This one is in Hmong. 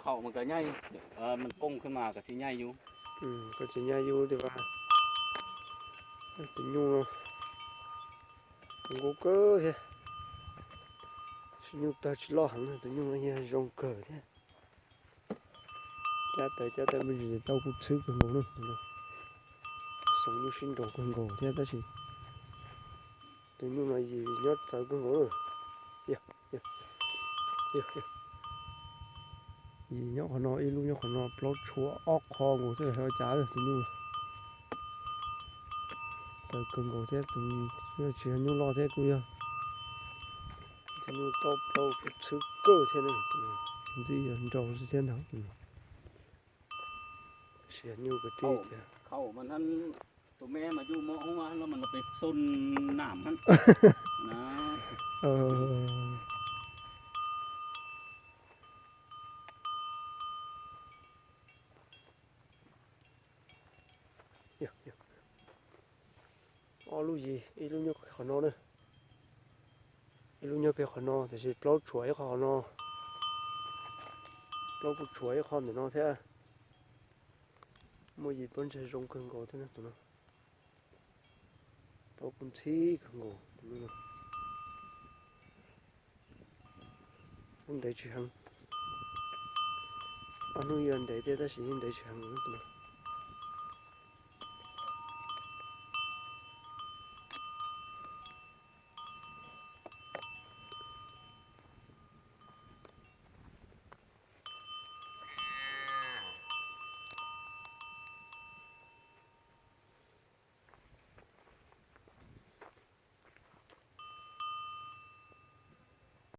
Khaum mas koj nyaij, mas kooj khwb mas koj tsis nyaij yus. Koj tsis nyaij yus tias tus nyuj no nquag kawg thiab. Tus nyuj tawg tsis loj heev, tus nyuj no yog zoo kawg thiab. Cab tawv cab tawv me ntsis tau kuj txhwb kawg nkaus na. Xoom nyuj sib nraus kawg nkaus thiab tab sis tus nyuj no yim nyob txawv kawg nkaus na. Yim nyob qhov no, ib lub nyob qhov no, plaub tshuam ob qho nkaus xwb, ua cas tus nyuj txawv kawg nkaus thiab. Tus nyuj tsis yog nyuj loj thiab, kuj yog tus nyuj tau plaub kuj txhwb kawg thiab na. Ntxim yog nraus xwb thiab ntag. Tab sis yog nyuj kwv tij tias tus me mas yus muab ua los mas peb xon nam na. Ob lub yim, ib lub nyob qhov no na, ib lub nyob kiag qhov no, tiam sis plaub tshuam ib qho qhov no, plaub kuj tshuam ib qho ntawm no thiab. Muaj yim pob ntseg zoo kawg nkaus thiab na tus no. Plaub kuj ntxhib kawg nkaus tus no. Kuj ntev tsis heev. Ob hnub yuav ntev thiab tab sis yeej ntev tsis heev tus no.